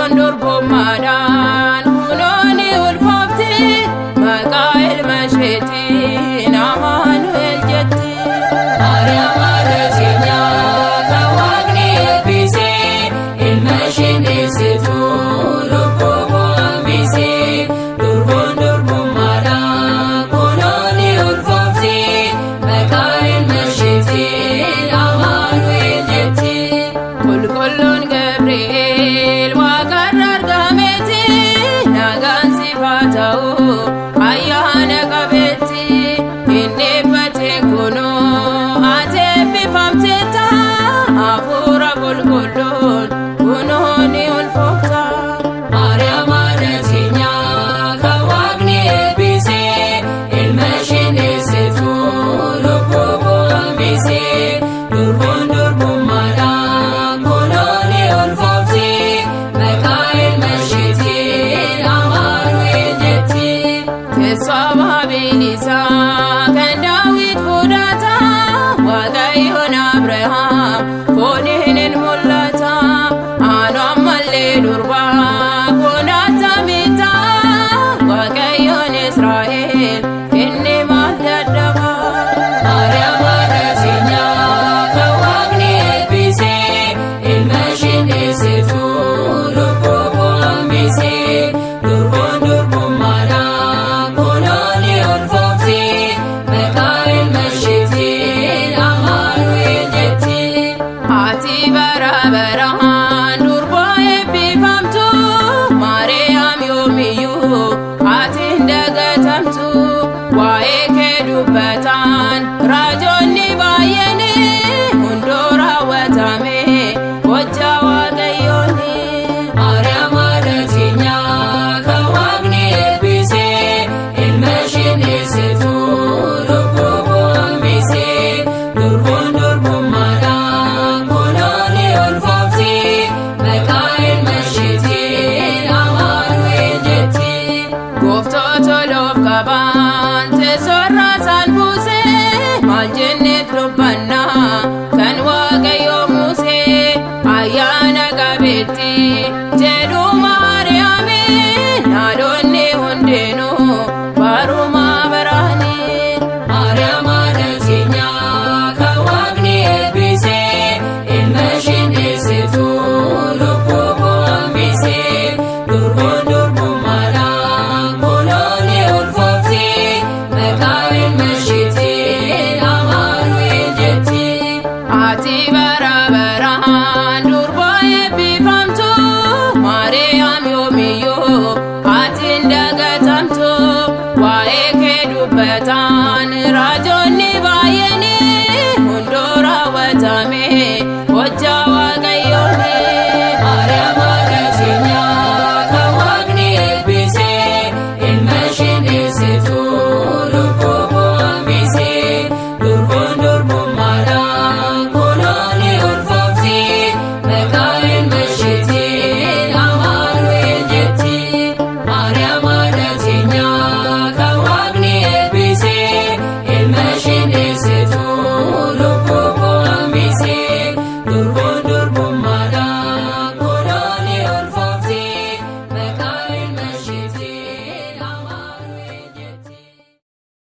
Durboon durbummaadhaan kunoo ni ulfoofti, maqaa ilma isheetiin Amaanu'el jetti. Maariyaam haadha teenyaa kan Waaqni eebbisee, ilma isheen deessitu lubbuu koo hambisee. Durboon durbummaadhaan kunoo ni ulfoofti, maqaa ilma isheetiin Amaanu'el jetti. Qulqulluun Gabri'eel waaqarra argameeti, nagaan siif haa ta'u ayyaana qabeetti. Inni eebbate kunoo ati eebbifamteetta, hafuura qulqulluun kunoo ni ulfoofta. Maariyaam haadha teenyaa kan Waaqni eebbisee, ilma isheen deessitu lubbuu koo hambisee. Durboon durbummaadhaan kunoo ni ulfoofti, maqaa ilma isheetiin Amaanu'el jetti. Teessoo abbaa bilisaa kan Daawit fudhata, Waaqayyoon Abrahaam fooniin hin mul'ata. Anu ammallee durbaa kun attamita, Waaqayyoon Israa'el inni maal dadhaba? Maariyaam haadha teenyaa kan Waaqni eebbisee, ilma isheen deessitu lubbuu koo hambisee. Durboon durbummaadhaan kunoo ni ulfoofti, maqaa ilma isheetiin Amaanu'el jetti. Ati bara baraan durboo eebbifamtu, Maariyaam yoomiyyuu ati hin dagatamtu. Waa'ee kee dubbataan raajonni baay'een, hunduu raawwatame hojjaa Waaqayyooni. Maariyaam haadha teenyaa kan Waaqni eebbisee, ilma isheen deessitu lubbuu koo hambisee. Durboon durbummaadhaan kunoo ni ulfoofti, maqaa ilma isheetiin Amaanu'el jetti. Gooftoota loof qaban teessoorra isaan buusee, maal jenneet dubbannaa kan Waaqayyo Musee? Ayyaana qabeetti jedhu Maariyaami, naadonni hundinuu baruma baraani. Maariyaam haadha teenyaa kan Waaqni eebbisee, ilma isheen deessitu lubbuu koo hambisee. Durboon durbummaadhaan kunoo ni ulfoofti, maqaa ilma isheetiin Amaanu'el jetti. Ati bara baraan durboo eebbifamtu, Maariyaam.